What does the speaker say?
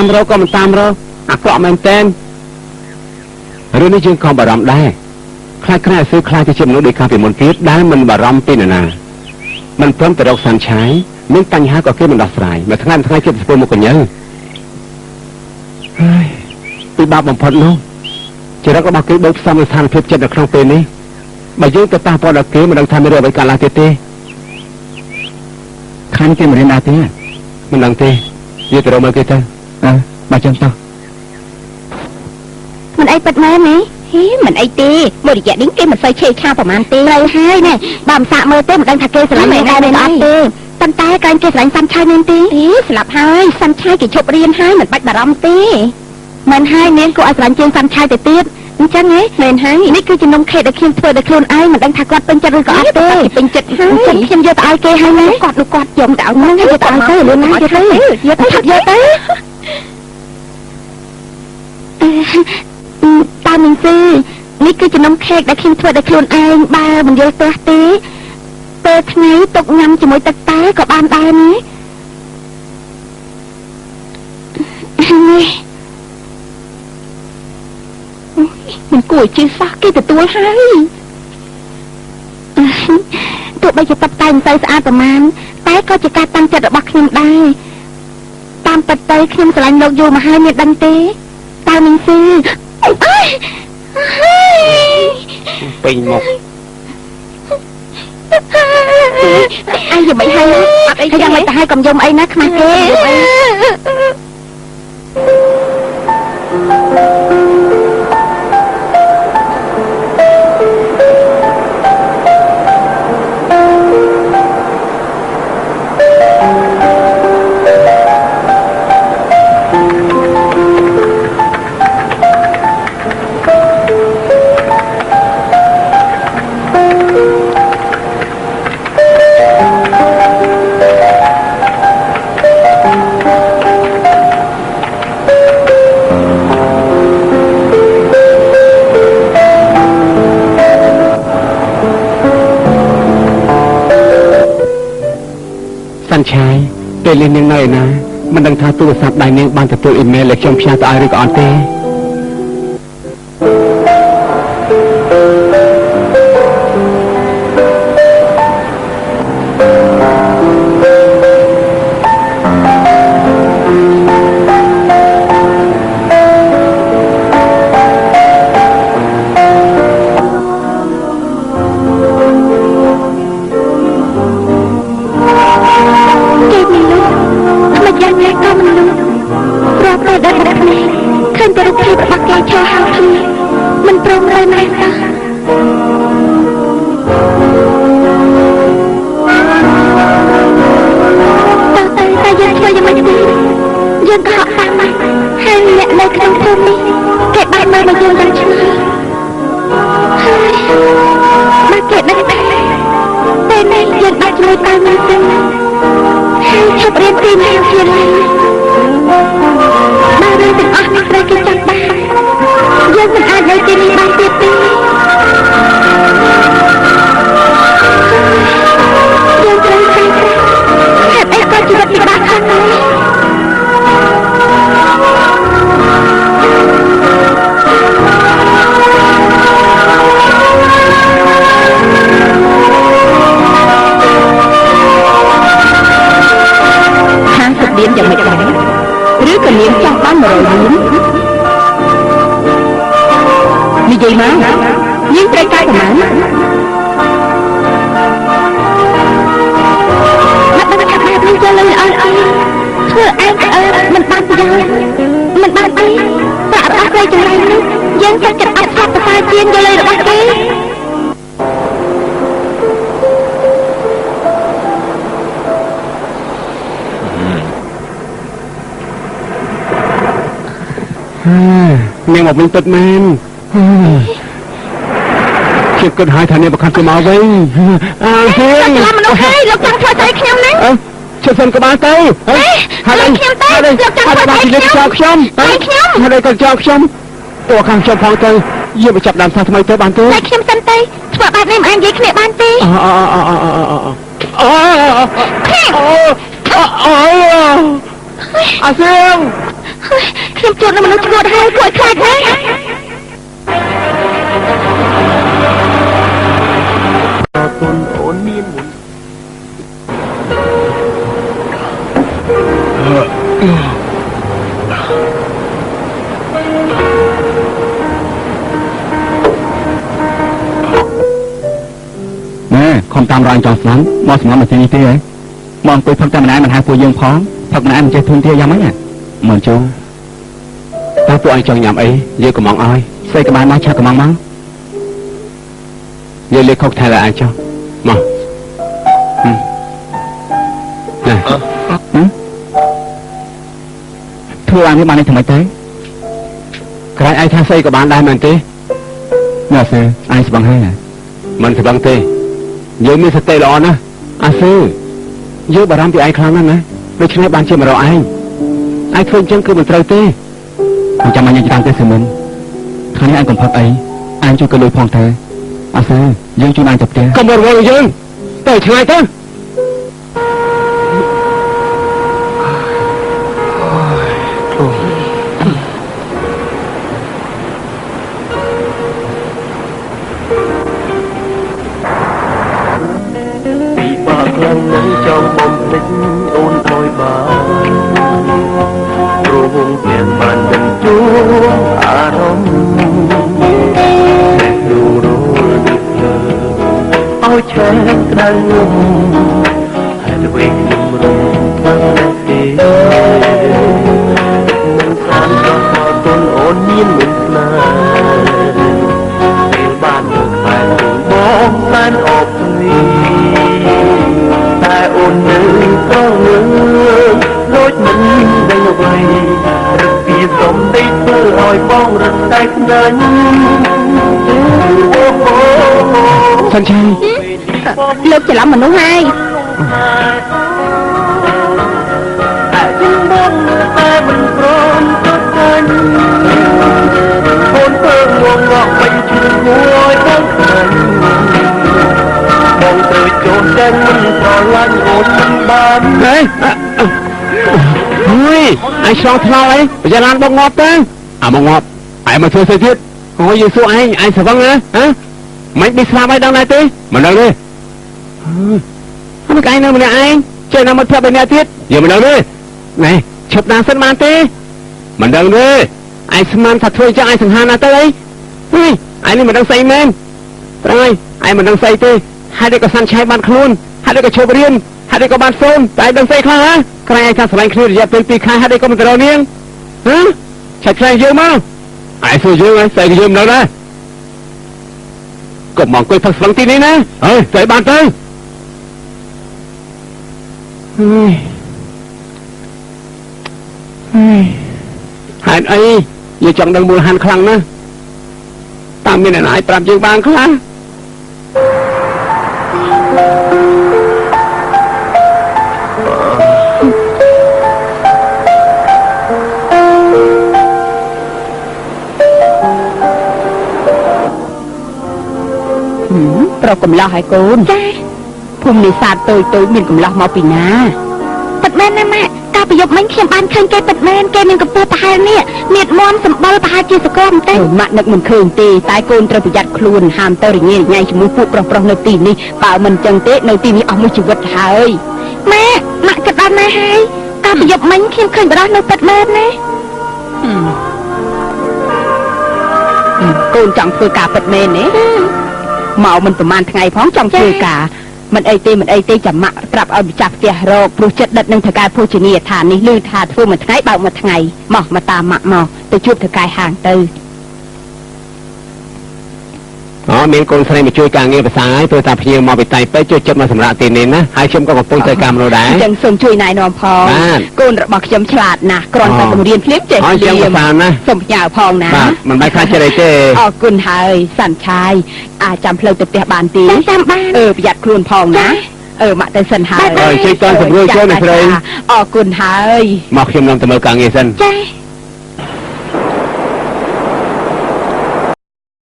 តាមរកក៏មិនតាមរកអាក្រក់មែនតែនរឿងនេះយើងក៏បារម្ភដែរខ្លាចខ្លាចឲ្យខ្លាចទៅជាមនុស្សដូចកាលពីមុនទៀតដែលមិនបារម្ភពីនរណាមិនព្រមទៅរកសាន់ឆាយមានបញ្ហាក៏គេមិនដោះស្រាយមួយថ្ងៃមួយថ្ងៃគេទៅធ្វើមុខកញ្ញើហើយពិបាកបំផុតនោះចរិតរបស់គេដូចផ្សំនឹងស្ថានភាពចិត្តនៅក្នុងពេលនេះបើយើងទៅប៉ះពាល់ដល់គេមិនដឹងថាមានរឿងអ្វីកើតឡើងទៀតទេខានគេមិនរៀនដែរទេមិនដឹងទេយកទៅរកមើលគេទៅអើបើចឹងតោះមិនអីពិតមែនទេហេមិនអីទេមួយរយៈនេះគេមិនសូវឆេឆាប្រហែលទេត្រូវហើយណែបើមិនសាកមើលទេមិនដឹងថាគេស្រឡាញ់ដែរឬអត់ទេប៉ុន្តែក្រែងគេស្រឡាញ់សាន់ឆាយមែនទេអេស្លាប់ហើយសាន់ឆាយគេឈប់រៀនហើយមិនបាច់បារម្ភទេមែនហើយនាងគួរឲ្យស្រឡាញ់ជាងសាន់ឆាយទៅទៀតអញ្ចឹងហ៎មែនហើយនេះគឺជានំខេកដែលខ្ញុំធ្វើដោយខ្លួនឯងមិនដឹងថាគាត់ពេញចិត្តឬក៏អត់ទេពេញចិត្តហើយខ្ញុំយកទៅឲ្យគេហើយណាគាត់នោះគាត់យកទៅឲ្យហ្នឹងយកទៅឲ្យទៅលឿនណាស់យកទៅយកទៅយកទៅតាមនឹងស៊ីនេះគឺជានំខេកដែលខ្ញុំធ្វើដោយខ្លួនឯងបើមិនយល់ទាស់ទេពេលថ្ងៃទុកញ៉ាំជាមួយទឹកតែក៏បានដែរនេះនេះមិនគួរជឿសោះគេទទួលហើយទោះបីជាតុបតែងមិនសូវស្អាតប្រមាណតែក៏ជាការតាំងចិត្តរបស់ខ្ញុំដែរតាមពិតទៅខ្ញុំស្រឡាញ់លោកយូរមកហើយមានដឹងទេតើមីងស៊ីពេញមុខអញយ៉ាងម៉េចហើយអត់អីយ៉ាងម៉េចទៅហើយកុំយំអីណាខ្មាស់គេ សាន់ឆាយពេលនេះនាងនៅឯណាមិនដឹងថាទូរស័ព្ទដៃនាងបានទទួលអ៊ីមែលដែលខ្ញុំផ្ញើទៅឲ្យឬក៏អត់ទេនាងមកវិញពិតមែនខ្ញុំគិតហើយថានាងប្រកាសទៅមកវិញអើហេច្រឡំមនុស្សហើយលោកចង់ធ្វើស្អីខ្ញុំហ្នឹងជិះសិនក៏បានទៅហើយខ្ញុំទៅលោកចង់ធ្វើស្អីខ្ញុំខ្ញុំហើយក៏ចោលខ្ញុំតួខាងខ្ញុំផងទៅយើងមកចាប់ដើមសាថ្មីទៅបានទេតែខ្ញុំសិនទៅធ្វើបែបនេះមិនអាចនិយាយគ្នាបានទេអូអូអូអូអាសៀង នោះមនុស្សឈួតហើយគួរឲ្យខ្លាចណាស់ ទុនអូនមានមុន ណែខំតាមរយចង់ស្លាប់មកសម្រាប់មកទីនេះទេហ៎មកអង្គុយផឹកតែម្នាក់មិនហៅពួកយើងផងផឹកម្នាក់មិនចេះធុញទេយ៉ាងម៉េចណាមិនចូល តើពួកឯងចង់ញ៉ាំអីយើងកំងឲ្យ ស្អីក៏បានមកឆាកំងមក យើងលេខខុកថែឲ្យឯងចុះមកណែ ធ្វើឲ្យនេះបាននេះធ្វើម៉េចទៅ ក្រែងឯងថាស្អីក៏បានដែរមែនទេ ញ៉ាសើឯងស្បឹងហើយ មិនស្បឹងទេយើងមានសតិល្អណាស់អាសឺយើងបារម្ភពីឯងខ្លាំងណាស់ណាដូច្នេះបានជាមករកឯងឯងធ្វើអញ្ចឹងគឺមិនត្រូវទេ មិនចាំអញច្រើនទេសឺមុនថ្ងៃនេះអញកុំផឹកអីអញជួយក៏លុយផងទៅអាសឺយើងជួយអញទៅផ្ទះ កុំរវល់យើងទៅឆ្ងាយទៅ ពីបាក់ខ្លាំងនឹងចង់បំភ្លេចអូនឲ្យបានព្រោះទាំងបានដឹងជួអារម្មណ៍ដួងរលដូចភ្លើងឲ្យឆេះក្តៅងំហើយអ្វីខ្ញុំរំពឹងទេនឹងខានចង់តទុនអូនមានមុនស្នេហ៍ពេលបាននៅក្បែរបងសែនអបនេះតែអូននៅត្រង់លើដូចមិនដឹងអ្វីរឹកពីសំដីធ្វើឲ្យបងរត់តែខ្នាញ់អូអូ សិនឆៃ លើកច្រឡំមនុស្សហើយ តែជាងបងតែមិនព្រមចុចចាញ់អូនធ្វើងងងបាញ់ឈឺគួរឲ្យបងខ្លាញ់បងត្រូវចូលចាញ់មិនស្រឡាញ់អូនមិនបាន ហេហើយឯងឆ្លងថ្លោអីប្រយ៉ាឡានបងងាប់ទៅអាមកងាប់ឯងមកធ្វើស្អីទៀតអូយយើងសួរឯងឯងស្វឹងហ៎ហ៎មិនបិស្លាប់ឲ្យដឹងដែរទេមិនដឹងទេហើយមកឯងនៅម្នាក់ឯងចេះណាមិត្តភក្តិបីនាក់ទៀតយើងមិនដឹងទេណែឈប់ដាសិនបានទេមិនដឹងទេឯងស្មានថាធ្វើចឹងឯងសង្ហាណាទៅអីហីឯងនេះមិនដឹងស្អីមែនត្រូវហើយឯងមិនដឹងស្អីទេហើយតែក៏សាន់ឆៃបានខ្លួនហើយតែក៏ឈប់រៀនហើយតែក៏បានសូនតែឯងដឹងស្អីខ្លះហ៎ក្រែងឯងថាស្រឡាញ់គ្នារយៈពេល2ខែហើយតែក៏មិនទៅរកនាងហ៎ឆាច់ខ្លែងយើងមកឯងសួរយើងឯងស្អីក៏យើងមិនដឹងដែរកុំមកអង្គុយផឹកស្វឹងទីនេះណាអើយស្អីបានទៅហេតុអីយើងចង់ដឹងមូលហេតុខ្លាំងណាស់តើមានអ្នកណាអាចប្រាប់យើងបានខ្លះ ប្រុសកំឡោះហើយកូន ចា ភូមិនេសាទតូចតូចមានកំឡោះមកពីណា ពិតមែនណាម៉ាក់កាលពីយប់មិញខ្ញុំបានឃើញគេពិតមែនគេមានកម្ពស់ប្រហែលនេះមៀតមសម្បុរប្រហែលជាសកលបន្តិច ម៉ាក់នឹកមិនឃើញទេតែកូនត្រូវប្រយ័ត្នខ្លួនហាមទៅរញ៉េរញ៉ៃជាមួយពួកប្រុសប្រុសនៅទីនេះបើមិនចឹងទេនៅទីនេះអស់មួយជីវិតហើយ ម៉ាក់ម៉ាក់គិតដល់ណាហើយកាលពីយប់មិញខ្ញុំឃើញបរោះនៅពិតមែនណា កូនចង់ធ្វើការពិតមែនទេមកមិនប្រហែលថ្ងៃផងចង់ធ្វើការមិនអីទេមិនអីទេចាំម៉ាក់ប្រាប់ឲ្យម្ចាស់ផ្ទះរកព្រោះចិត្តដិតនឹងថៅកែភោជនីយដ្ឋាននេះឮថាធ្វើមួយថ្ងៃបើកមួយថ្ងៃមកមកតាមម៉ាក់មកទៅជួបថៅកែហាងទៅ អូមានកូនស្រីមកជួយការងារភាសាហើយព្រោះតាភ្ញៀវមកពីតៃប៉េជួយចិត្តមកសម្រាប់ទីនេះណាហើយខ្ញុំក៏កំពុងត្រូវការមនុស្សដែរ អញ្ចឹងសូមជួយណែនាំផងកូនរបស់ខ្ញុំឆ្លាតណាស់គ្រាន់តែបង្រៀនភ្លាមចេះ ភ្លាមភាសាណា សូមផ្ញើផងណាបាទមិនបាច់ខ្លាចចិត្តអីទេអរគុណហើយសាន់ឆាយអាចចាំផ្លូវទៅផ្ទះបានទេចាំបានប្រយ័ត្នខ្លួនផងណាម៉ាក់ទៅសិនហើយ ជួយតន់សម្រួលជួយណាស្រី អរគុណហើយ មកខ្ញុំនាំទៅមើលការងារសិន ចា